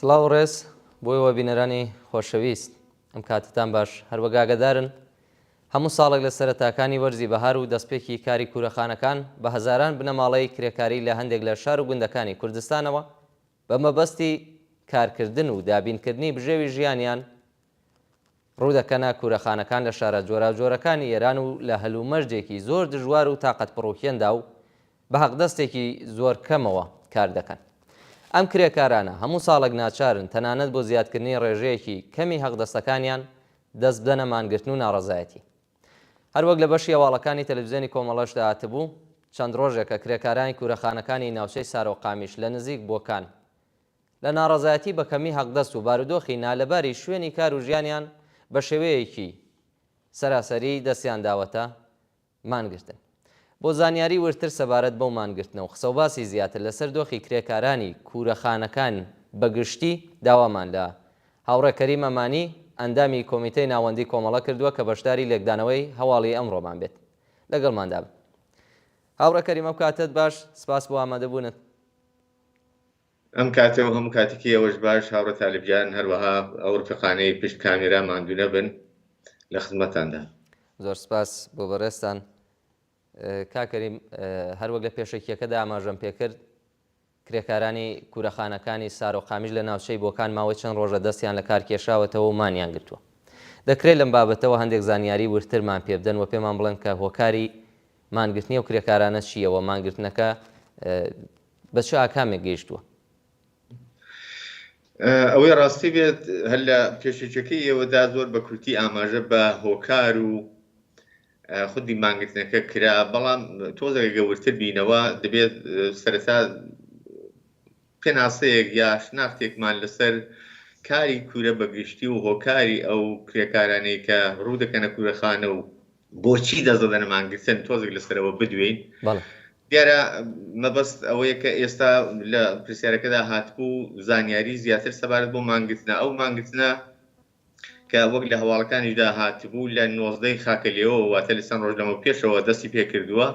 سڵاو و ڕێز بۆ ئێوە بینەرانی خۆشەویست ئەم کاتەتان باش هەروەک ئاگادارن هەموو ساڵێک لە سەرەتاکانی وەرزی بەهار و دەستپێکی کاری کورەخانەکان بە هەزاران بنەماڵەی کرێکاری لە هەندێک لە شار و گوندەکانی کوردستانەوە بە مەبەستی کارکردن و دابینکردنی بژێوی ژیانیان ڕوودەکەنە کورەخانەکان لە شارە جۆراوجۆرەکانی ئێران و لە هەلومەرجێکی زۆر دژوار و تاقەتپڕوکێندا و بە هەقدەستێکی زۆر کەمەوە کار دەکەن. ئەم کرێکارانە هەموو ساڵێک ناچارن تەنانەت بۆ زیادکردنی ڕێژەیەکی کەمی هەقدەستەکانیان دەست بدەنە مانگرتن و ناڕەزایەتی. هەروەک لە بەشی هەواڵەکانی تەلەفزیۆنی کۆمەڵەشدا هاتبوو، چەند ڕۆژێکە کرێکارانی کورەخانەکانی ناوچەی سارۆقامیش لە نزیک بۆکان لە ناڕەزایەتی بە کەمی هەقدەست و بارودۆخی نالەباری شوێنی کار و ژیانیان بە شێوەیەکی سەراسەری دەستیان داوەتە مانگرتن. بۆ زانیاری وردتر سەبارەت بەو مانگرتنە و قسەوباسی زیاتر لەسەر دۆخی کرێکارانی کوورەخانەکان بە گشتی، داوامان لە هاوڕێ کەریم ئەمانی، ئەندامی کۆمیتەی ناوەندی کۆمەڵە کردووە کە بەشداری لێکدانەوەی هەواڵی ئەمڕۆمان بێت. لەگەڵماندا بن. هاوڕێ کەریم ئەم کاتەت باش، سپاس بۆ ئامادەبوونت. ئەم کاتە و هەموو کاتێکی ئێوەش باش هاوڕێ تالیب گیان، هەروەها ئەو ڕفیقانەی پشت کامێرا ماندوو نەبن لە خزمەتتاندا. زۆر سپاس بۆ بەڕێزتان. کاک کەریم هەروەک لە پێشەکییەکەدا ئاماژەم پێکرد، کرێکارانی کوورەخانەکانی سارۆ قامیش لە ناوچەی بۆکان ماوەی چەند ڕۆژە دەستیان لە کار کێشاوەتەوە و مانیان گرتووە. دەکرێت لەم بابەتەوە هەندێک زانیاری وردترمان پێ بدەن و پێمان بڵێن کە هۆکاری مانگرتنی ئەو کرێکارانە چییە و مانگرتنەکە بە چ ئاکامێک گەیشتووە؟ ئەوەی ڕاستی بێت هەر لە پێشەکیەکەی ئێوەدا زۆر بە کورتی ئاماژە بە هۆکار و خودی مانگرتنەکە کرا، بەڵام تۆزێک گەورتر بینەوە دەبێت سەرەتا پێناسەیەک یا شناختێکمان لەسەر کاری کورە بە گشتی و هۆکاری ئەو کرێکارانەی کە ڕوو دەکەنە کورەخانە و بۆچی دەست دەدەنە مانگرتن تۆزێک لەسەرەوە بدوێین. دیارە مەبەست ئەوەیە کە ئێستا لە پرسیارەکەدا هاتبوو زانیاری زیاتر سەبارەت بۆ مانگرتنە ئەو مانگرتنە کە وەک لە هەواڵەکانیشدا هاتبوو لە نۆزدەی خاکەلێوە واتە لە چەند ڕۆژ لەمە پێشەوە دەستی پێکردووە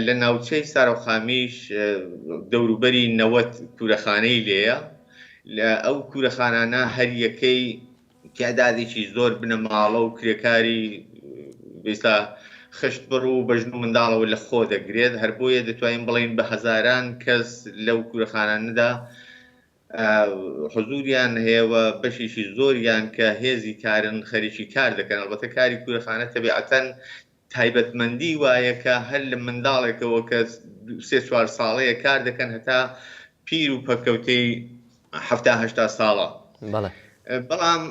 لە ناوچەی سارۆخامیش دەوروبەری 90 کورەخانەی لێیە لە ئەو کورەخانانە هەریەکەی تیعدادێکی زۆر بنەماڵە و کرێکاری ئێستا خشتبڕ و بە ژن و منداڵەوە لە خۆ دەگرێت هەر بۆیە دەتوانین بڵێین بە هەزاران کەس لەو کورەخانانەدا حزوریان هەیە و بەشێکی زۆریان کە هێزی کارن خەریکی کار دەکەن ئەڵبەتە کاری کورەخانە تەبیعەتەن تایبەتمەندی وایە کە هەر لە منداڵێکەوە کە سێ چوار ساڵەیە کار دەکەن هەتا پیر و پەککەوتەی 70 هەشتا ساڵە. بەڵێ. بەڵام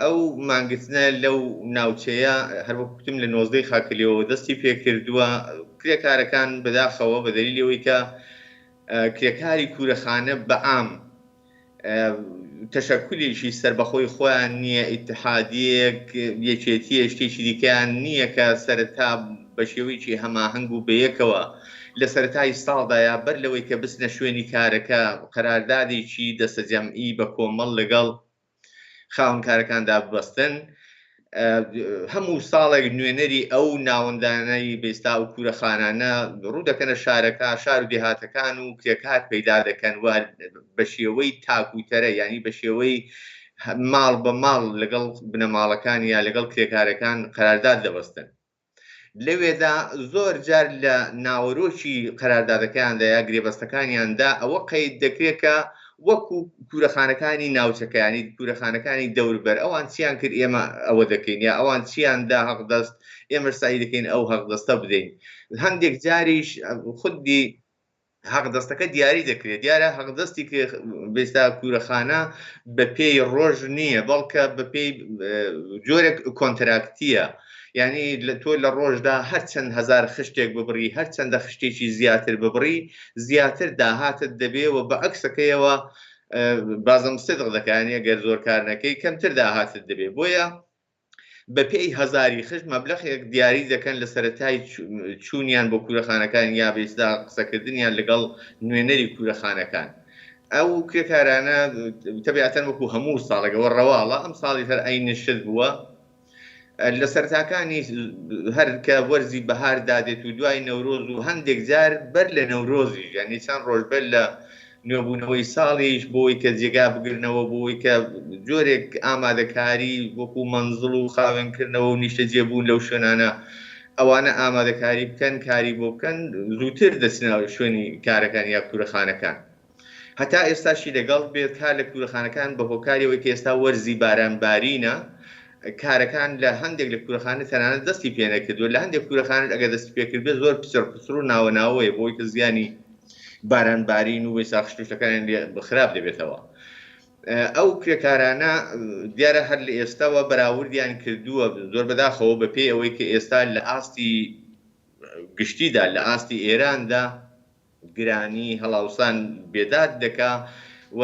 ئەو مانگرتنە لەو ناوچەیە هەر وەک گوتم لە نۆزدەی خاکەلێوەوە دەستی پێکردووە کرێکارەکان بەداخەوە بە دەلیلی ئەوەی کە کرێکاری کوورەخانە بە عام تەشەکولێکی سەربەخۆی خۆیان نییە، ئیتحادیەک، یەکێتیە، شتێکی دیکەیان نییە کە سەرەتا بە شێوەیەکی هەماهەنگ و بەیەکەوە لە سەرەتای ساڵدا یا بەر لەوەی کە بچنە شوێنی کارەکە قەراردادێکی دەستەجەمعی بە کۆمەڵ لەگەڵ خاوەنکارەکاندا ببەستن. هەموو ساڵێک نوێنەری ئەو ناوەندانەی بێستا و کورەخانانە ڕوو دەکەنە شارەکە شار و دێهاتەکان و کرێکار پەیدا دەکەن و بە شێوەی تاکوتەرە یعنی بە شێوەی ماڵ بە ماڵ لەگەڵ بنەماڵەکان یا لەگەڵ کرێکارەکان قەرارداد دەبەستن. لەوێدا زۆر جار لە ناوەرۆکی قەراردادەکەیاندا یا گرێبەستەکانیاندا ئەوە قەید دەکرێت کە وەکو کورەخانەکانی ناوچەکە یانی کورەخانەکانی دەوربەر ئەوان چیان کرد ئێمە ئەوە دەکەین یا ئەوان چیان دا هەقدەست ئێمەش سەعی دەکەین ئەو هەقدەستە بدەین هەندێک جاریش خودی حەقدەستەکە دیاری دەکرێت دیارە حەقدەستی بێستا کورەخانە بە پێی ڕۆژ نییە بەڵکە بە پێی جۆرێک کۆنتراکتیە یعنی لە تۆ لە ڕۆژدا هەرچەند هزار خشتێک ببڕی هەرچەندە خشتێکی زیاتر ببڕی زیاتر داهاتت دەبێ و بە عەکسەکەیەوە بازم سدق دەکانی گەر زۆر کار نەکەی کەمتر داهاتت دەبێ بۆیە بەپێی هەزاری خشت مەبلەغێک دیاری دەکەن لە سەرەتای چوونیان بۆ کورەخانەکان یا بێستا قسەکردنیان لەگەڵ نوێنەری کورەخانەکان ئەو کرێکارانە تەبیعەتەن وەکو هەموو ساڵێکەوە ڕەواڵە ئەم ساڵی هەر ئەین شت بووە لە سەرتاکانی هەر کە وەرزی بەهار دادێت و دوای نەورۆز و هەندێک جار بەر لە نەورۆزیش یعنی چەند ڕۆژ بەر لە نوێبوونەوەی ساڵیش بۆی کە جێگا بگرنەوە، بۆی کە جۆرێک ئامادەکاری وەکو مەنزڵ و خاوێنکردنەوە و نیشتەجێبوون لەو شوێنانە ئەوانە ئامادەکاری بکەن، کاری بۆ بکەن، زووتر دەچنە شوێنی کارەکان یا کورەخانەکان. هەتا ئێستاشی لەگەڵ بێت کار لە کورەخانەکان بە هۆکاری ئەوەی کە ئێستا وەرزی باران بارینە، کارەکان لە هەندێک لە کورەخانە تەنانەت دەستی پێ نەکردووە، لە هەندێک کورەخانەش ئەگەر دەستی پێ کردبێت زۆر پچڕ پچڕ و ناوە ناوەیە بۆی کە زیانی باران بارین و وێسا خشتوشتەکانیان لێ خراپ دەبێتەوە. ئەو کرێکارانە دیارە هەر لە ئێستاوە بەراوردیان کردووە، زۆر بەداخەوە بە پێی ئەوەی کە ئێستا لە ئاستی گشتیدا لە ئاستی ئێراندا گرانی هەڵاوسان بێداد دەکا و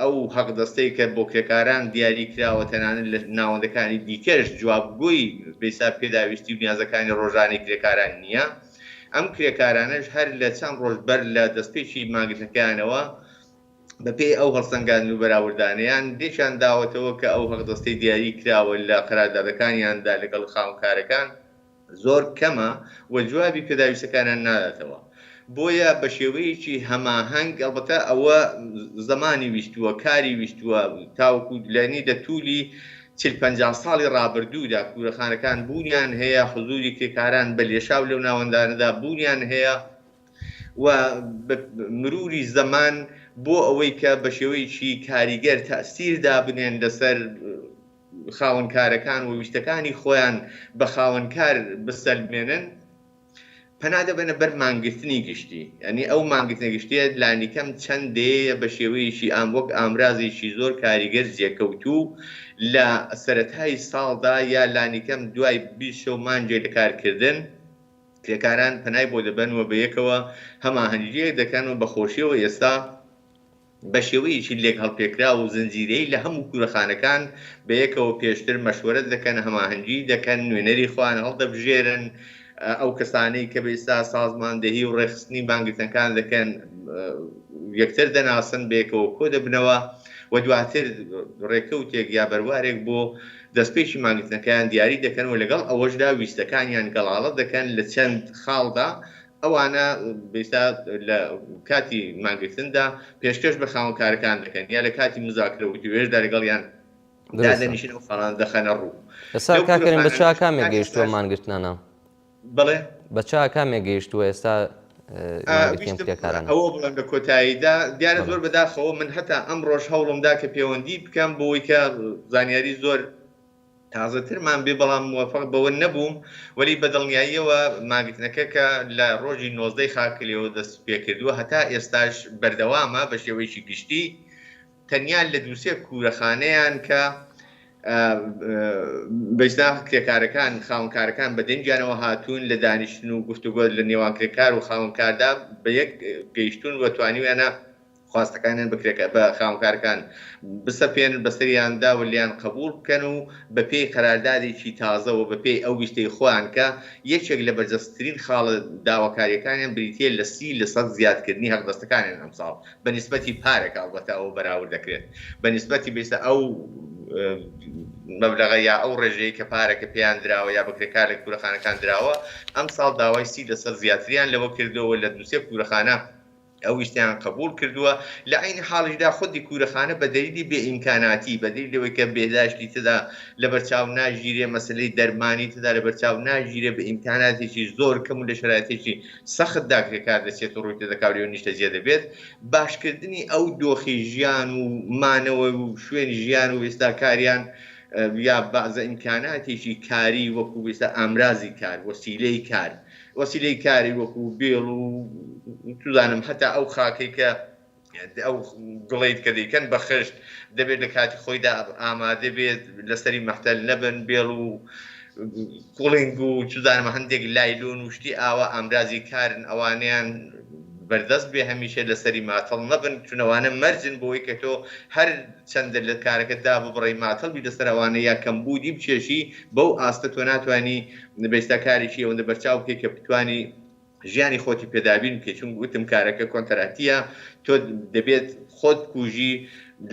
ئەو حەقدەستەی کە بۆ کرێکاران دیاری کراوە تەنانەت لە ناوەندەکانی دیکەش جوابگۆی بەیسا پێداویستی و نیازەکانی ڕۆژانەی کرێکاران نییە. ئەم کرێکارانەش هەر لە چەند ڕۆژ بەر لە دەستپێکی مانگرتنەکەیانەوە بەپێی ئەو هەڵسەنگاندن و بەراوردانەیان لێکیان داوەتەوە کە ئەو حەقدەستەی دیاری کراوە لە قەراردادەکانیاندا لەگەڵ خاوەنکارەکان زۆر کەمە و جوابی پێداویستەکانیان ناداتەوە بۆیە بە شێوەیەکی هەماهەنگ ئەڵبەتە ئەوە زەمانی ویستووە کاری ویستووە تاوەکو لەنی لە تولی چل 50 ساڵی ڕابردوودا کورەخانەکان بوونیان هەیە حزوری کرێکاران بە لێشاو لەو ناوەندانەدا بوونیان هەیە و بە مروری زەمان بۆ ئەوەی کە بە شێوەیەکی کاریگەر تەئسیر دابنێن لەسەر خاوەنکارەکان و ویستەکانی خۆیان بە خاوەنکار بسەلمێنن، پەنا دەبەنە بەر مانگرتنی گشتی. یانی ئەو مانگرتنە گشتییە لانیکەم چەند دەیەیە بە شێوەیەکی ئام وەک ئامرازێکی زۆر کاریگەر جێکەوتوو لە سەرەتای ساڵدا یا لانیکەم دوای 20 شەو مانگێک لە کارکردن کرێکاران پەنای بۆ دەبەن و بەیەکەوە هەماهەنگییەک دەکەن و بە خۆشییەوە ئێستا بە شێوەیەکی لێک هەڵپێکراو و زنجیرەیی لە هەموو کورەخانەکان بەیەکەوە پێشتر مەشوەرەت دەکەن، هەماهەنگی دەکەن، نوێنەری خۆیان هەڵدەبژێرن، ئەو کەسانەی کە بەئیستا سازماندەهی و ڕێکخستنی مانگرتنەکان دەکەن یەکتر دەناسن، بەیەکەوە کۆ دەبنەوە و دواتر ڕێکەوتێک یا بەروارێک بۆ دەستپێکی مانگرتنەکەیان دیاری دەکەن و لەگەڵ ئەوەشدا ویستەکانیان گەڵاڵە دەکەن لە چەند خاڵدا ئەوانە ئێستا لە کاتی مانگرتندا پێشکەش بە خاوەنکارەکان دەکەن یا لە کاتی مزاکرە و وتوێژدا لەگەڵیان دادەنیشن ئەو خاڵانە دەخەنە ڕوو. ئێستا کاک کەریم بە چ ئاکامێک گەیشتووە مانگرتنانە؟ بەڵێ؟ بە چ ئاکامێک گەیشتووە ئێستا مانگرتنی ویستم کرێکارانە؟ ئەوە بڵێم لە کۆتاییدا دیارە زۆر بەداخەوە من هەتا ئەمڕۆش هەوڵم دا کە پێوەندی بکەم بۆی کە زانیاری زۆر تازەترمان بێ بەڵام موەفەق بەوە نەبووم وەلی بە دڵنیاییەوە مانگرتنەکە کە لە ڕۆژی نۆزدەی خاکلێوە دەست پێکردووە هەتا ئێستاش بەردەوامە بە شێوەیەکی گشتی تەنیا لە دووسێ کوورەخانەیان کە بەجدا کرێکارەکان خاوەنکارەکان بە دەنگیانەوە هاتوون لە دانیشتن و گفتوگۆ لە نێوان کرێکار و خاوەنکاردا بە یەک گەیشتوون و توانیویانە خواستەکانیان بە کرێکار بە خاوەنکارەکان بسەپێنن بەسەریاندا و لێیان قبوڵ بکەن و بە پێی قەراردادێکی تازە و بە پێی ئەو ویستەی خۆیان کە یەکێک لە بەرجەستەترین خاڵە داواکارییەکانیان بریتییە لە 30% زیادکردنی حەقدەستەکانیان ئەمساڵ بە نیسبەتی پارێک ئەڵبەتە ئەوە بەراورد دەکرێت بە نیسبەتی بێستا ئەو مەبلەغە یا ئەو ڕێژەی کە پارەکە پێیان دراوە یا بە کرێکار لە کورەخانەکان دراوە ئەمساڵ داوای 30% زیاتریان لەوە کردەوە لە دوو سێ کورەخانە ئەو ویستەیان قبوڵ کردووە، لە عەینی حاڵیشدا خودی کوورەخانە بە دەلیلی بێ ئیمکاناتی، بە دەلیلی ئەوەی کە بێهداشتی تێدا لەبەرچاو ناگیرێ، مەسەلەی دەرمانی تێدا لەبەرچاو ناگیرێ، بە ئیمکاناتێکی زۆر کەم و لە شەرایتێکی سەختدا کرێکار دەچێت و ڕووی تێدەکا و لەوێ نیشتەجێ دەبێت، باشکردنی ئەو دۆخی ژیان و مانەوە و شوێنی ژیان و ئێستا کاریان یا بەعزە ئیمکاناتێکی کاری وەکوو ئێستا ئامرازی کار، وەسیلەی کار، وەسیلەی کاری وەکو بێڵ و چزانم هەتا ئەو خاکەی کە ئەو گڵیت کە دەیکەن بە خشت دەبێت لە کاتی خۆیدا ئامادە بێت لەسەری مەحتەل نەبن بێڵ و کوڵینگ و چزانم هەندێک لایلۆن و شتی ئاوا ئامرازی کارن ئەوانیان بەردەست بێ هەمیشە لەسەری ماتەڵ نەبن چونەوانە مەرجن بۆی کە تۆ هەر چەندە لە کارەکە داببڕی ماتەڵ بی لەسەر ئەوانە یا کەمبوودی بچێشی بەو ئاستە تۆ ناتوانی بەیستا کارێکی ئەوەندە بەرچاو بکەی کە بتوانی ژیانی خۆتی پێدابین بکەیت چون گوتم کارەکە کۆنتەراتیە تۆ دەبێت خۆت بکوژی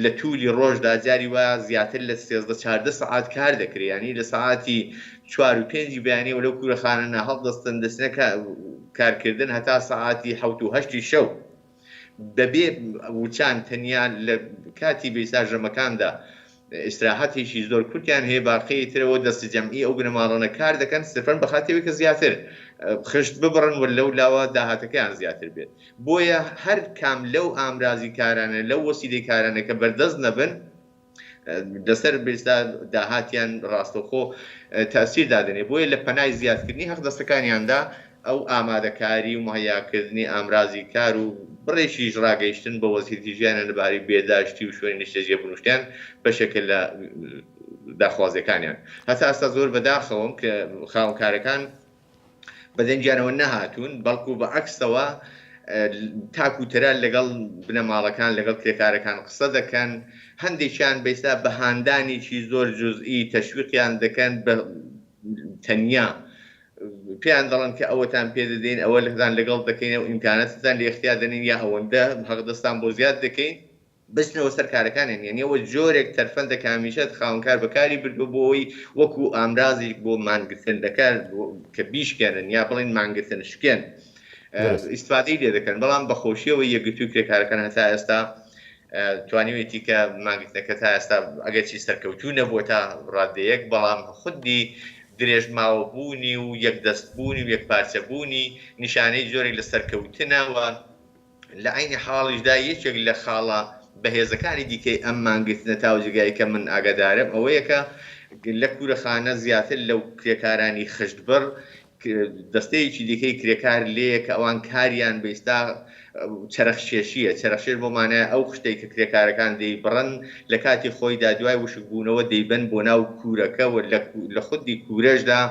لە تولی ڕۆژدا جاری وا زیاتر لە سێزدە چاردە سەعات کار دەکرێت ینی لە سەعاتی چوار و پێنجی بەیانیەوە لەو کورەخانە هەڵدەستن دەچنە کارکردن هەتا سەعاتی حەوت و هەشتی شەو. بەبێ وچان تەنیا لە کاتی بەیسا ژەمەکاندا ئیسراحەتێکی زۆر کورتیان هەیە، باقیی ترەوە دەست جەمعی ئەو بنەماڵانە کار دەکەن سرفەن بە خاتری ئەوەی کە زیاتر خشت ببڕن و لەو لاوە داهاتەکەیان زیاتر بێت. بۆیە هەر کام لەو ئامرازی کارانە لەو وەسیلەی کارانە کە بەردەست نەبن لەسەر بێستا داهاتیان ڕاستەوخۆ تەئسیر دادەنێ. بۆیە لە پەنای زیادکردنی حەقدەستەکانیاندا ئەو ئامادەکاری و مهەیاکردنی ئامرازی کار و بڕێکیش ڕاگەیشتن بە وەزیتی ژیانیان لە بارەی بێداشتی و شوێنی نیشتەجێبوون و شتیان بەشێکە لە داخوازیەکانیان. هەتا ئێستا زۆر بەداخەوەم کە خاوەنکارەکان بە دەنگیانەوە نەهاتوون، بەڵکو بە عەکسەوە تاک و تەرا لەگەڵ بنەماڵەکان لەگەڵ کرێکارەکان قسە دەکەن، هەندێکیان بەیسا بە هاندانێکی زۆر جوزئی تەشویقیان دەکەن بە تەنیا پێیان دەڵێن کە ئەوەتان پێ دەدەین ئەوە لەتان لەگەڵ دەکەین ئەو ئیمکاناتتان لە ئیختیار دەنێین یا ئەوەندە حەقدەستان بۆ زیاد دەکەین بچنەوە سەر کارەکانیان یانی ئەوە جۆرێک تەرفەندە کە هەمیشە خاوەنکار بەکاری بردووە بۆ ئەوەی وەکو ئامرازێک بۆ مانگرتن لەکار کە بیشکێنن یا بڵێن مانگرتن شکێن ئیستفادەی لێ دەکەن بەڵام بەخۆشیەوە یەکگرتووی کرێکارەکان هەتا ئێستا توانیوێتی کە مانگرتنەکە تا ئێستا ئەگەرچی سەرکەوتوو نەبووە تا ڕادەیەک بەڵام خودی درێژماوەبوونی و یەکدەستبوونی و یەکپارچەبوونی نیشانەی جۆرێک لە سەرکەوتنە و لە عەینی حاڵیشدا یەکێک لە خاڵە بەهێزەکانی دیکەی ئەم مانگرتنە تا ئەو جێگایەی کە من ئاگادارم ئەوەیە کە لە کوورەخانە زیاتر لەو کرێکارانی خشتبڕ دەستەیەکی دیکەی کرێکار لێیە کە ئەوان کاریان بە ئیستا چەرخشێشییە، چەرخشێش بۆ مانای ئەو خشتەی کە کرێکارەکان دەیبڕن لە کاتی خۆیدا دوای وشکبوونەوە دەیبەن بۆ ناو کوورەکە و لە خودی کوورەشدا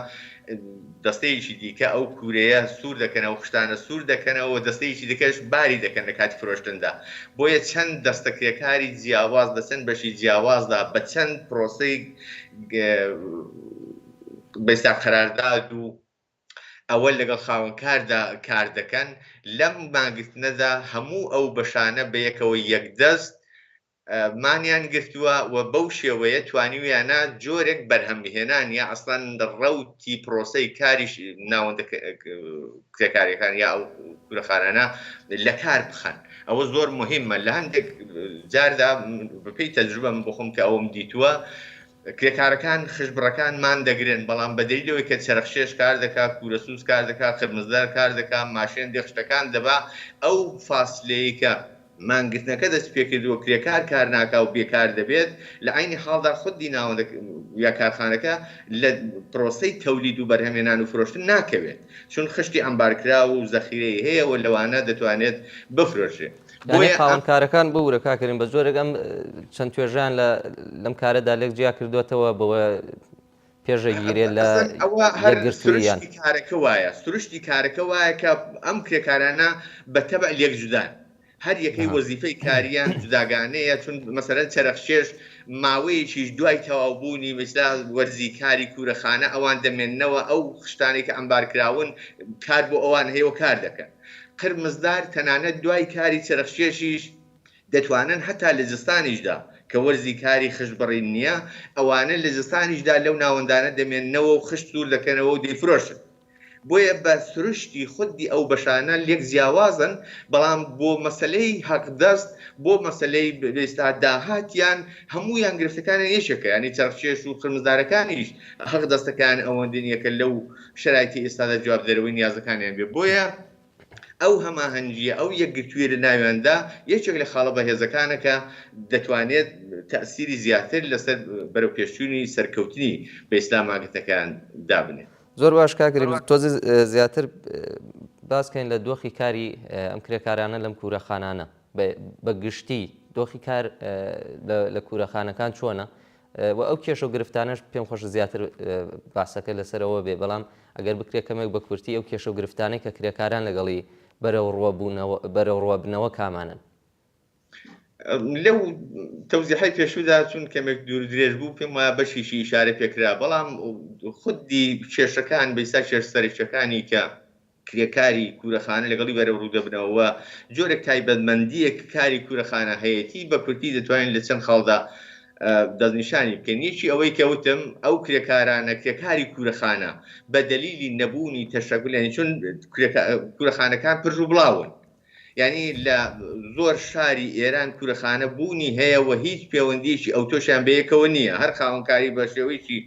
دەستەیەکی دیکە ئەو کوورەیە سوور دەکەنەوە، خشتانە سوور دەکەنەوە و دەستەیەکی دیکەش باری دەکەن لە کاتی فرۆشتندا. بۆیە چەند دەستە کرێکاری جیاواز لە چەند بەشی جیاوازدا بە چەند پرۆسەی بەیسا قەرارداد و ئەوە لەگەڵ خاوەنکاردا کار دەکەن، لەم مانگرتنەدا هەموو ئەو بەشانە بەیەکەوە یەکدەست مانیان گرتووە و بەو شێوەیە توانیویانە جۆرێک بەرهەمهێنان یا ئەسڵەن ڕەوتی پرۆسەی کاریش ناوەندە کرێکاریەکان یا ئەو کورەخانانە لە کار بخەن. ئەوە زۆر مهمە لە هەندێک جاردا بەپێی تەجروبە من بۆ خۆم کە ئەوەم دیتووە کرێکارەکان خشتبڕەکان مان دەگرن، بەڵام بە دەلیلی ئەوەی کە چەرخشێش کار دەکا، کوورەسووز کار دەکا، قرمزدار کار دەکا، ماشێن دێ خشتەکان دەبا، ئەو فاسلەیەی کە مانگرتنەکە دەست پێکردووە کرێکار کار ناکا و بێکار دەبێت، لە عەینی حاڵدا خودی ناوەندە یا کارخانەکە لە پرۆسەی تەولید و بەرهەمهێنان و فرۆشتن ناکەوێت، چون خشتی عەمبارکراو و زەخیرەی هەیە و لەوانە دەتوانێت بفرۆشرێ. یانی بۆیە ئەم. خاوەنکارەکان ببورە کاک کەریم بە جۆرێک ئەم چەند توێژەیان لە لەم کارەدا لێک جیا کردووەتەوە بەوە پێشەگیرێ لە ئەسڵەن ئەوە هەر یەکگرتووییان. سروشتی کارەکە وایە سروشتی کارەکە وایە کە ئەم کرێکارانە بە تەبع لێک جودان هەر یەکەی ئەها. وەزیفەی کاریان جوداگانەیە چون مەسەلەن چەرخشێش ماوەیەکیش دوای تەواوبوونی مەسلا وەرزی کاری کوورەخانە ئەوان دەمێننەوە ئەو خشتانەی کە عەمبار کراون کار بۆ ئەوان هەیە و کار دەکەن قرمزدار تەنانەت دوای کاری چەرخکێشیش دەتوانن هەتا لە زستانیشدا کە وەرزی کاری خشت بڕین نییە ئەوانە لە زستانیشدا لەو ناوەندانە دەمێننەوە و خشت سوور دەکەنەوە و دەیفرۆشن. بۆیە بە سروشتی خودی ئەو بەشانە لێک جیاوازن بەڵام بۆ مەسەلەی حەقدەست بۆ مەسەلەی ئێستا داهاتیان هەموویان گرفتەکانیان یەکێکە یانی چەرخکێش و قرمزدارەکانیش حەقدەستەکەیان ئەوەندە نییە کە لەو شەرایتی ئێستادا جوابدەرەوەی نیازەکانیان بێ بۆیە ئەو هەماهەنگییە ئەو یەکگرتوویە لە ناویاندا یەکێک لە خاڵە بەهێزەکانە کە دەتوانێت تەئسیری زیاتر لەسەر بەرەوپێشچوونی سەرکەوتنی بە ئیسلام مانگرتنەکەیان دابنێت. زۆر باش کاک کەریم تۆزێ زیاتر باس کەین لە دۆخی کاری ئەم کرێکارانە لەم کوورەخانانە بە گشتی دۆخی کار لە کوورەخانەکان چۆنە و ئەو کێشە و گرفتانەش پێم خۆشە زیاتر باسەکە لەسەر ئەوە بێ، بەڵام ئەگەر بکرێ کەمێک بە کورتی ئەو کێشە و گرفتانەی کە کرێکاران لەگەڵی بەرەوڕووە بنەوە کامانەن؟ لەو تەوزیحەی پێشوودا چون کەمێک دوور و درێژ بوو پێم وایە بەشیشی ئیشارە پێکرا، بەڵام خودی کێشەکان بەیسا کێشە سەرەکیەکانی کە کرێکاری کوورەخانە لەگەڵی بەرەوڕوو دەبنەوە و جۆرێک تایبەتمەندییەک کە کاری کوورەخانە هەیەتی بە کورتی دەتوانین لە چەند خاڵدا دەستنیشانی بکەین. یەکی ئەوەی کە وتم ئەو کرێکارانە کرێکاری کوورەخانە بە دەلیلی نەبوونی تەشەکول یانی چون کوورەخانەکان پرژ و بڵاون. یانی لە زۆر شاری ئێران کورەخانە بوونی هەیە و هیچ پێوەندییەکی ئەوتۆشیان بەیەکەوە نییە. هەر خاوەنکاری بە شێوەیەکی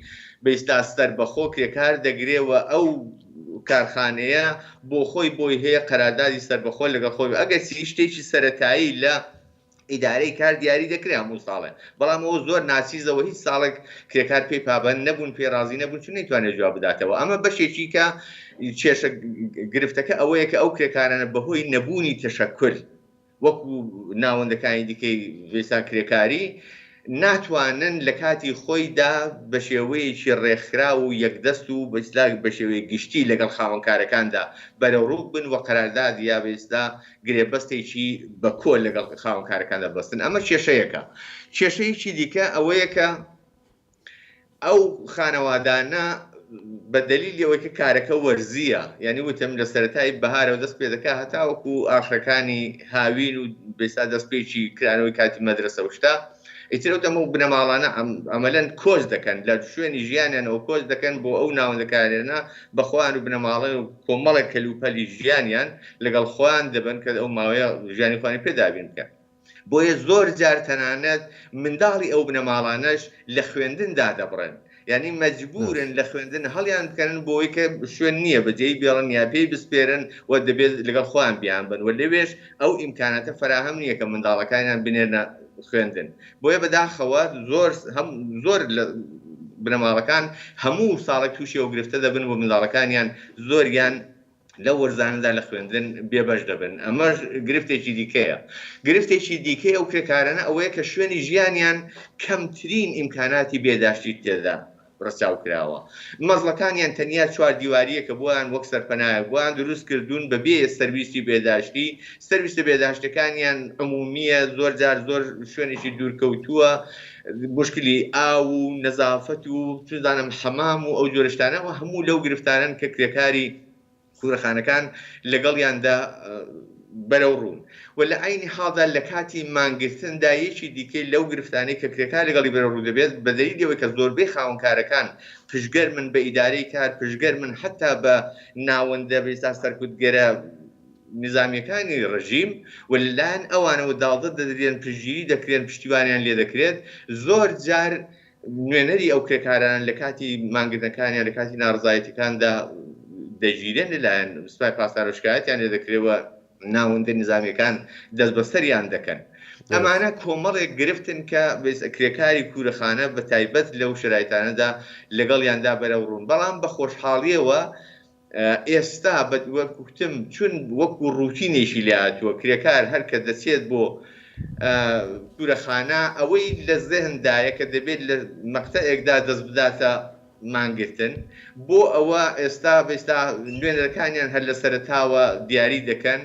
بەیستا سەربەخۆ کرێکار دەگرێ و ئەو کارخانەیە بۆ خۆی بۆی هەیە قەراردادی سەربەخۆ لەگەڵ خۆی ئەگەرچی شتێکی سەرەتایی لە ئیدارەی کار دیاری دەکرێ هەموو ساڵێ، بەڵام ئەوە زۆر ناچیزە و هیچ ساڵێک کرێکار پێی پابەند نەبوون، پێی ڕازی نەبوون، چون نەیتوانێت جواب بداتەوە. ئەمە بەشێکی کە کێشە گرفتەکە ئەوەیە کە ئەو کرێکارانە بەهۆی نەبوونی تەشەکول وەکو ناوەندەکانی دیکەی وێسا کرێکاری ناتوانن لە کاتی خۆیدا بە شێوەیەکی ڕێکخراو و یەکدەست و بە ئیسلاح بە شێوەیەک گشتی لەگەڵ خاوەنکارەکاندا بەرەوڕوو بن و قەرارداد یا بە ئیسلاح گرێبەستێکی بە کۆ لەگەڵ خاوەنکارەکاندا ببەستن. ئەمە کێشەیەکە. کێشەیەکی دیکە ئەوەیە کە ئەو خانەوادانە بە دەلیلی ئەوەی کە کارەکە وەرزییە، یانی وتم لە سەرەتای بەهارەوە دەست پێ دەکا هەتاوەکو ئاخرەکانی هاوین و بێسا دەستپێکی کرانەوەی کاتی مەدرەسە و شتە، ئیتر ئەو دەمە و بنەماڵانە عەمەلەن کۆچ دەکەن لە شوێنی ژیانیانەوە کۆچ دەکەن بۆ ئەو ناوەندە کارێنە بە خۆیان و بنەماڵەی و کۆمەڵێک کەلوپەلی ژیانیان لەگەڵ خۆیان دەبەن کە ئەو ماوەیە ژیانی خۆیانی پێ دابین بکەن. بۆیە زۆر جار تەنانەت منداڵی ئەو بنەماڵانەش لە خوێندن دادەبڕێن یانی مەجبورن لە خوێندن هەڵیان بکەنن بۆی کە شوێن نییە بەجێی بێڵن یا پێی بسپێرن و دەبێت لەگەڵ خۆیان بیان بن و لەوێش ئەو ئیمکاناتە فەراهەم نییە کە منداڵەکانیان بنێرنە خوێندن بۆیە بەداخەوە زۆر هەم زۆر لە بنەماڵەکان هەموو ساڵێک تووشی ئەو گرفتە دەبن و منداڵەکانیان زۆریان لەو وەرزانەدا لە خوێندن بێبەش دەبن، ئەمەش گرفتێکی دیکەیە. گرفتێکی دیکەی ئەو کرێکارانە ئەوەیە کە شوێنی ژیانیان کەمترین ئیمکاناتی بێداشتی تێدا ڕەچاو کراوە. مەزڵەکانیان تەنیا چوار دیوارییەکە بۆیان وەک سەرپەنایەک بۆیان دروست کردوون بەبێ سەرویستی بێداشتی، سەرویستە بێداشتەکانیان عمومییە، زۆر جار زۆر شوێنێکی دوورکەوتووە، موشکلی ئاو و نەزافەت و چزانم حەمام و ئەو جۆرە شتانە و هەموو لەو گرفتانەن کە کرێکاری کورەخانەکان لەگەڵیاندا بەرەو ڕوون و لە عەینی حاڵدا لە کاتی مانگرتندا یەکی دیکەی لەو گرفتانەی کە کرێکار لەگەڵی بەرەو ڕوو دەبێت بە دەلیلی ئەوەی کە زۆربەی خاوەنکارەکان پشتگەرمن بە ئیدارەی کار پشتگەرمن حەتا بە ناوەندە بێستا سەرکوتگەرە نیزامییەکانی ڕژیم و لەلایەن ئەوانەوە داڵدە دەدرێن، پشتگیری دەکرێن، پشتیوانیان لێ دەکرێت، زۆر جار نوێنەری ئەو کرێکارانە لە کاتی مانگرتنەکانیان لە کاتی ناڕزایەتیەکاندا دەگیرێن لەلایەن سوپای پاسدارەوە شکایەتیان لێ دەکرێت و ناوەندە نیزامییەکان دەستبەسەریان دەکەن. ئەمانە کۆمەڵێک گرفتن کە کرێکاری کوورەخانە بە تایبەت لەو شەرایتانەدا لەگەڵیاندا بەرەوڕوون، بەڵام بە خۆشحاڵییەوە ئێستا بە وەک وتم چون وەکو ڕوتینێکی لێ هاتووە کرێکار هەر کە دەچێت بۆ کورەخانە ئەوەی لە زهندایە کە دەبێت لە مەقتەعێکدا دەست بداتە مانگرتن بۆ ئەوە ئێستا بێستا نوێنەرەکانیان هەر لە سەرەتاوە دیاری دەکەن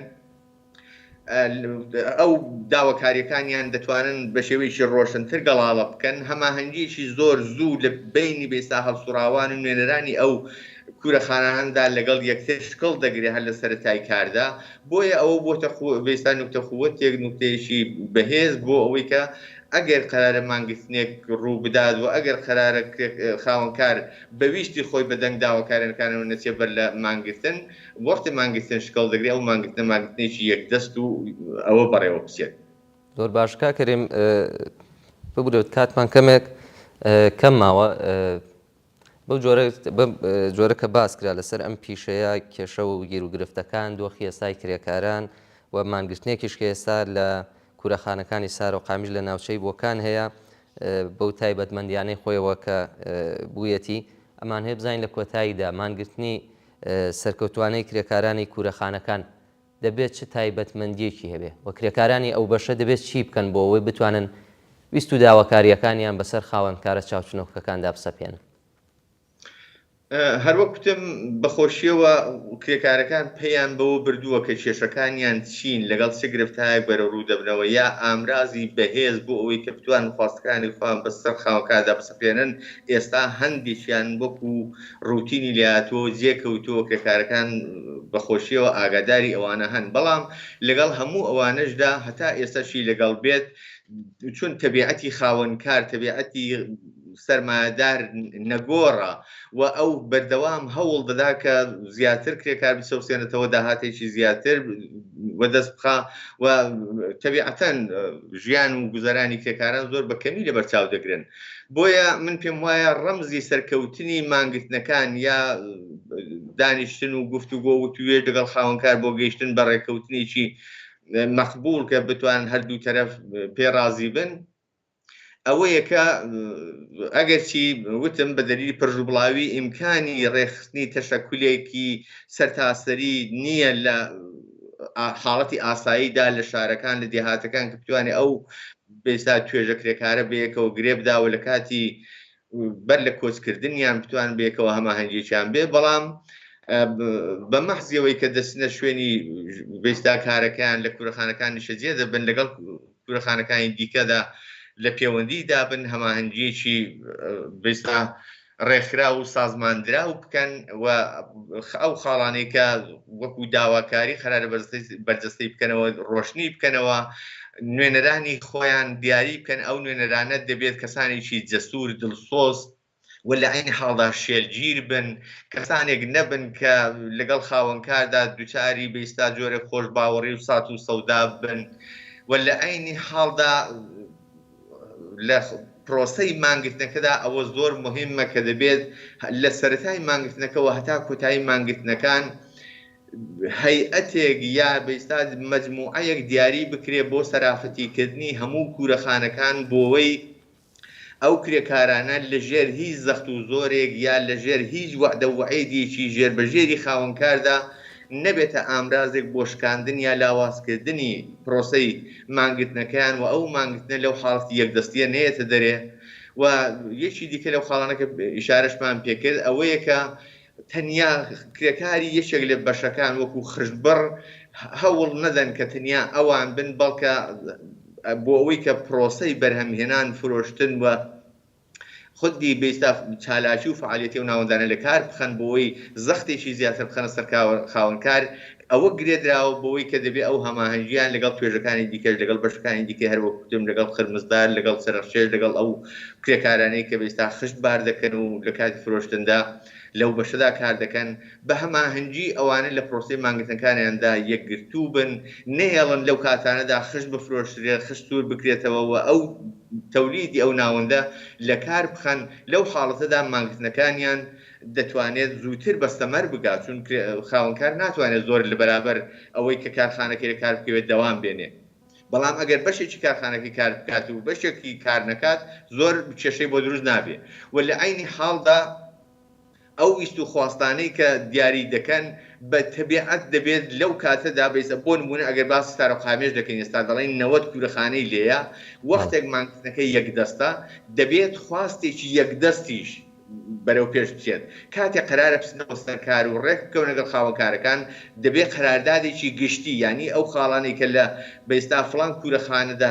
ئەو داواکاریەکانیان دەتوانن بە شێوەیەکی ڕۆشنتر گەڵاڵە بکەن، هەماهەنگیەکی زۆر زوو لە بەینی بێسا هەڵسوڕاوان و نوێنەرانی ئەو کورەخاناندا لەگەڵ یەکتر شکڵ دەگرێ هەر لە سەرەتای کاردا، بۆیە ئەوە بۆتە بێستا نوکتە قوەتێک نوکتەیەکی بەهێز بۆ ئەوەی کە ئەگەر قەرارە مانگرتنێک ڕوو بدات و ئەگەر قەرارە خاوەنکار بە ویستی خۆی بە دەنگ داواکارەکانەوە نەچێ بەر لە مانگرتن وەختی مانگرتن شکڵ دەگرێ ئەو مانگرتنە مانگرتنێکی یەکدەست و ئەوە بەڕێوە بچێت. زۆر باش کاک کەریم ببورە کاتمان کەمێک کەم ماوە بەو جۆرە بەم جۆرە کە باس کرا لەسەر ئەم پیشەیە کێشە و گیروگرفتەکان دۆخی ئێستای کرێکاران و مانگرتنێکیش کە ئێستا لە کورەخانەکانی سارە و قامیش لە ناوچەی بۆکان هەیە بەو تایبەتمەندیانەی خۆیەوە کە بوویەتی ئەمانهەیە بزانین لە کۆتاییدا مانگرتنی سەرکەوتوانەی کرێکارانی کورەخانەکان دەبێت چ تایبەتمەندییەکی هەبێ و کرێکارانی ئەو بەشە دەبێت چی بکەن بۆ ئەوەی بتوانن ویست و داواکارییەکانیان بەسەر خاوەنکارە چاوچنۆکەکاندا بسەپێنن؟ هەروەک کوتم بەخۆشیەوە کرێکارەکان پەیان بەوە بردووە کە کێشەکانیان چین، لەگەڵ چ گرفتهایەک بەرەوڕوو دەبنەوە یا ئامرازی بەهێز بۆ ئەوەی کە بتوانن خواستەکانی خۆیان بەسەر خاوەنکاردا بسەپێنن، ئێستا هەندێکیان وەکو ڕوتینی لێهاتووە و جێکەوتووە، کرێکارەکان بەخۆشیەوە ئاگاداری ئەوانە هەن، بەڵام لەگەڵ هەموو ئەوانەشدا هەتا ئێستاشی لەگەڵ بێت چون تەبیعەتی خاوەنکار، تەبیعەتی. سەرمایەدار نەگۆڕە و ئەو بەردەوام هەوڵ دەدا کە زیاتر کرێکار بچەوسێنێتەوە، داهاتێکی زیاتر وەدەست بخا و تەبیعەتەن ژیان و گوزەرانی کرێکاران زۆر بە کەمی لەبەرچاو دەگرن. بۆیە من پێم وایە ڕەمزی سەرکەوتنی مانگرتنەکان یا دانیشتن و گفتوگۆ و وتوێژ لەگەڵ خاوەنکار بۆ گەیشتن بە ڕێککەوتنێکی مەقبوڵ کە بتوانن هەردوو تەرەف پێ ڕازی بن، ئەوەیە کە ئەگەرچی وتم بە دەلیلی پرژوبڵاوی ئیمکانی ڕێکخستنی تەشەکولێکی سەرتاسەری نییە لە حاڵەتی ئاساییدا لە شارەکان لە دێهاتەکان کە بتوانێت ئەو بێستا توێژە کرێکارە بەیەکەوە گرێ بدا و لە کاتی بەر لە کۆچکردنیان بتوان بەیەکەوە هەماهەنگیەکیان بێ، بەڵام بە مەحزیەوەی کە دەچنە شوێنی بێستا کارەکەیان لە کورەخانەکان نیشەجێ دەبن لەگەڵ کورەخانەکانی دیکەدا لە پێوەندیدا بن، هەماهەنگییەکی بێستا ڕێکخراو و سازماندراو بکەن و ئەو خاڵانەی کە وەکو داواکاری قەرارە بەرجەستەی بکەنەوە، ڕۆشنی بکەنەوە، نوێنەرانی خۆیان دیاری بکەن، ئەو نوێنەرانە دەبێت کەسانێکی جەسوور، دڵسۆز و لە عەینی حاڵدا شێلگیر بن، کەسانێک نەبن کە لەگەڵ خاوەنکاردا دوچاری بەیستا جۆرێک خۆشباوەڕی و سات و سەودا بن و لە عەینی حاڵدا لە پرۆسەی مانگرتنەکەدا ئەوە زۆر موهیمە کە دەبێت لە سەرەتای مانگرتنەکەوە هەتا کۆتایی مانگرتنەکان هەیئەتێک یا بەیستا مەجموعەیەک دیاری بکرێ بۆ سەرافەتیکردنی هەموو کوورەخانەکان بۆوەی ئەو کرێکارانە لە ژێر هیچ زەخت و زۆرێک یا لە ژێر هیچ وەعدە و وەعیدێکی ژێربەژێری خاوەنکاردا نەبێتە ئامرازێک بۆ شکاندن یا لاوازکردنی پرۆسەی مانگرتنەکەیان و ئەو مانگرتنە لەو حاڵەتی یەکدەستییە نەیەتە دەرێ و یەکی دیکە لەو خاڵانە کە ئیشارەشمان پێکرد ئەوەیە کە تەنیا کرێکاری یەکێک لە بەشەکان وەکو خشتبڕ هەوڵ نەدەن کە تەنیا ئەوان بن، بەڵکە بۆ ئەوەی کە پرۆسەی بەرهەمهێنان، فرۆشتن و خودی بێستا چالاکی و فەعالیەتی ئەو ناوەندانە لە کار بخەن، بۆ ئەوەی زەختێکی زیاتر بخەنە سەر خاوەنکار، ئەوە گرێدراوە بەوەی کە دەبێ ئەو هەماهەنگییان لەگەڵ توێژەکانی دیکەش، لەگەڵ بەشەکانی دیکەی هەر وەک وتم، لەگەڵ قرمزدار، لەگەڵ چەرخکێش، لەگەڵ ئەو کرێکارانەی کە ئێستا خشت بار دەکەن و لە کاتی فرۆشتندا لەو بەشەدا کار دەکەن، بە هەماهەنگی ئەوانە لە پرۆسەی مانگرتنەکانیاندا یەکگرتوو بن، نەهێڵن لەو کاتانەدا خشت بفرۆشرێت، خشت سوور بکرێتەوە و ئەو تەولیدی ئەو ناوەندە لە کار بخەن، لەو حاڵەتەدا مانگرتنەکانیان دەتوانێت زووتر بە سەمەر بگات، چون خاوەنکار ناتوانێت زۆر لە بەرابەر ئەوەی کە کارخانەکەی لە کار بکەوێت دەوام بێنێ، بەڵام ئەگەر بەشێکی کارخانەکەی کار بکات و بەشێکی کار نەکات زۆر کێشەی بۆ دروست نابێ و لە عەینی حاڵدا ئەو ویست و خواستانەی کە دیاری دەکەن بە تەبیعەت دەبێت لەو کاتەدا بەیسە بۆ نموونە ئەگەر باسی سارەقامێش دەکەین ئێستا دەڵێین 90 کوورەخانەی لێیە وەختێک مانگرتنەکەی یەکدەستە دەبێت خواستێکی یەکدەستیش بەرەو پێش بچێت. کاتێ قەرارە بچنەوە سەر کار و ڕێک بکەون لەگەڵ خاوەنکارەکان، دەبێ قەراردادێکی گشتی یانی ئەو خاڵانەی کە لە بەیستا فڵان کوورەخانەدا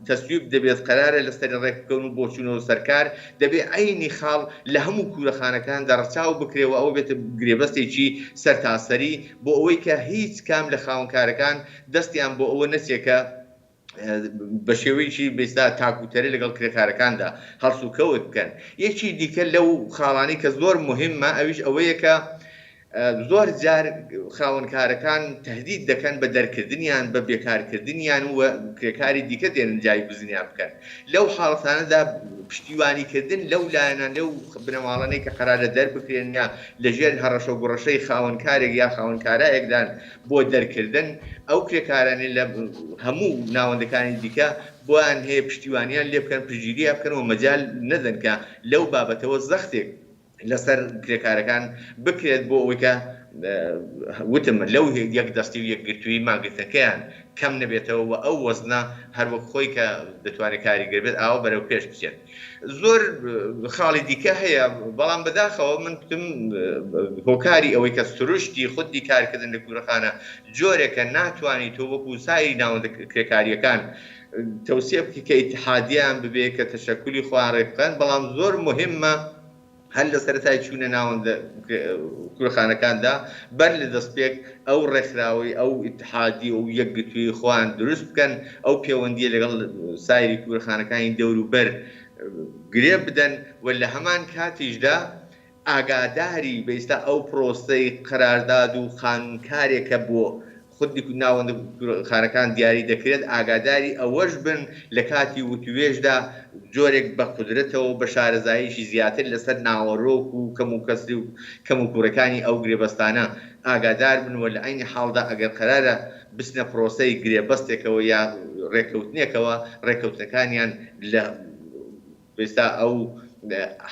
تەسویب دەبێت قەرارە لەسەری ڕێک بکەون و بۆ چوونەوە سەر کار، دەبێ عەینی خاڵ لە هەموو کوورەخانەکاندا ڕەچاو بکرێ و ئەوە بێتە گرێبەستێکی سەرتاسەری بۆ ئەوەی کە هیچ کام لە خاوەنکارەکان دەستیان بۆ ئەوە نەچێ کە بە شێوەیەکی بێستا تاکوتەرە لەگەڵ کرێکارەکاندا هەڵسوکەوت بکەن. یەکی دیکە لەو خاڵانەی کە زۆر موهیمە ئەویش ئەوەیە کە زۆر جار خاوەنکارەکان تهدید دەکەن بە دەرکردنیان، بە بێکارکردنیان و کرێکاری دیکە دێنن جایگوزینیان بکەن. لەو حاڵەتانەدا پشتیوانیکردن لەو لایەنان لەو بنەماڵانەی کە قەرارە دەربکرێن یا لەژێر هەڕەشە و گوڕەشەی خاوەنکارێک یا خاوەنکارایەکدان بۆ دەرکردن ئەو کرێکارانەی لە هەموو ناوەندەکانی دیکە بۆیان هەیە پشتیوانیان لێ بکەن، پشتگیریان بکەن و مەجال نەدەن کە لەو بابەتەوە زەختێک لەسەر کرێکارەکان بکرێت بۆ ئەوەی کە وتم لەو یەکدەستی و یەکگرتوویی مانگرتنەکەیان کەم نەبێتەوە و ئەو وەزنە هەر وەک خۆی کە دەتوانێت کاریگەر بێت ئاوا بەرەو پێش بچێت. زۆر خاڵی دیکە هەیە، بەڵام بەداخەوە من کوتم هۆکاری ئەوەی کە سروشتی خودی کارکردن لە کوورەخانە جۆرێکە ناتوانی تۆ وەکو سایری ناوەندە کرێکارییەکان تەوسیە بکەی کە ئیتحادیان ببێ کە تەشەکولی خۆیان ڕێکبخەن، بەڵام زۆر موهیمە هەر لە سەرەتای چوونە ناوەندە کورەخانەکاندا بەر لە دەستپێک ئەو ڕێکخراوەی ئەو ئیتحادی و یەکگرتوویی خۆیان دروست بکەن، ئەو پێوەندییە لەگەڵ سایری کورەخانەکانی دەوروبەر. گرێ بدەن و لە هەمان کاتیشدا ئاگاداری بەیستا ئەو پرۆسەی قەرارداد و قانوونکارێکە بۆ خودی ناوەندە خانەکان دیاری دەکرێت، ئاگاداری ئەوەش بن لە کاتی وتوێژدا جۆرێک بە قودرەتەوە و بە شارەزاییەکی زیاتر لەسەر ناوەرۆک و کەموکەسری و کەموکوڕیەکانی ئەو گرێبەستانە ئاگادار بن و لە عەینی حاڵدا ئەگەر قەرارە بچنە پرۆسەی گرێبەستێکەوە یا ڕێککەوتنێکەوە ڕێککەوتنەکانیان لە ئێستا ئەو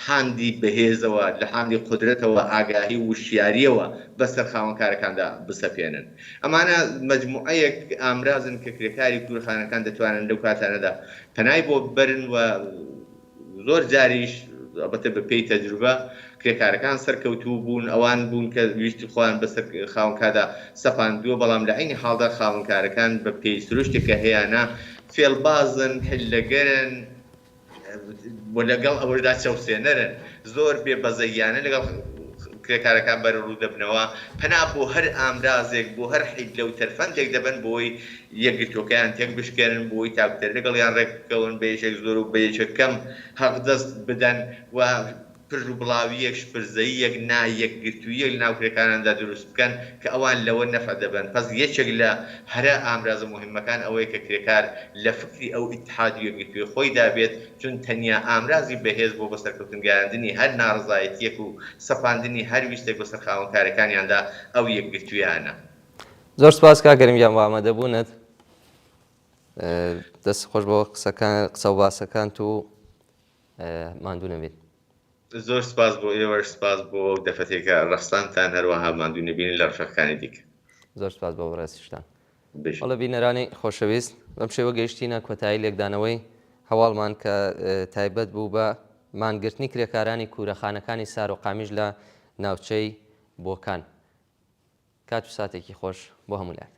حاندی بەهێزەوە، لە حاندی قودرەتەوە، ئاگاهی و وشیارییەوە بەسەر خاوەنکارەکاندا بسەپێنن. ئەمانە مەجموعەیەک ئامرازن کە کرێکاری کورخانەکان دەتوانن لەو کاتانەدا پەنای بۆ ببەرن و زۆر جاریش ئەڵبەتە بە پێی تەجروبە کرێکارەکان سەرکەوتوو بوون، ئەوان بوون کە ویستی خۆیان بەسەر خاوەنکاردا سەپاندووە، بەڵام لە عەینی حاڵدا خاوەنکارەکان بە پێی سروشتێک کە هەیانە فێڵبازن، حیلەگەرن، و لەگەڵ ئەوەشدا چەوسێنەرن، زۆر بێ بەزەییانە لەگەڵ کرێکارەکان بەرەوڕوو دەبنەوە، پەنا بۆ هەر ئامرازێک، بۆ هەر حیلە و تەرفەندێک دەبەن بۆی یەکگرتووەکەیان تێک بشکێنن، بۆی تاکوتەر لەگەڵیان ڕێک بکەون، بە یەکێک زۆر و بە یەکێک کەم حەقدەست بدەن و پرژ و بڵاوییەک، شپرزەییەک، نا یەکگرتووییەک لە ناو کرێکاراندا دروست بکەن کە ئەوان لەوە نەفع دەبەن. پەس یەکێک لە هەرە ئامرازە موهیممەکان ئەوەیە کە کرێکار لە فکری ئەو ئیتحاد و یەکگرتوویە خۆیدا بێت، چون تەنیا ئامرازی بەهێز بۆ بەسەرکەوتن گەیاندنی هەر ناڕەزایەتییەک و سەپاندنی هەر ویستێک بەسەر خاوەنکارەکانیاندا ئەو یەکگرتوویانە. زۆر سپاس کاک کەریم گیان بۆ ئامادەبوونت. دەست خۆش بۆ قسەکان قسە و باسەکانت و ماندوو نەبیت. زۆر سپاس بۆ ئێوەش، سپاس بۆ ئەو دەرفەتەی کە ڕەخساندتان، هەروەها ماندوو نەبین لە ڕفیقەکانی دیکە. زۆر سپاس بۆ بەڕێزیشتان. بژی. بەڵێ بینەرانی خۆشەویست بەم شێوە گەیشتینە کۆتایی لێکدانەوەی هەواڵمان کە تایبەت بوو بە مانگرتنی کرێکارانی کوورەخانەکانی سارۆقامیش لە ناوچەی بۆکان. کات و ساتێکی خۆش بۆ هەموو لایەک.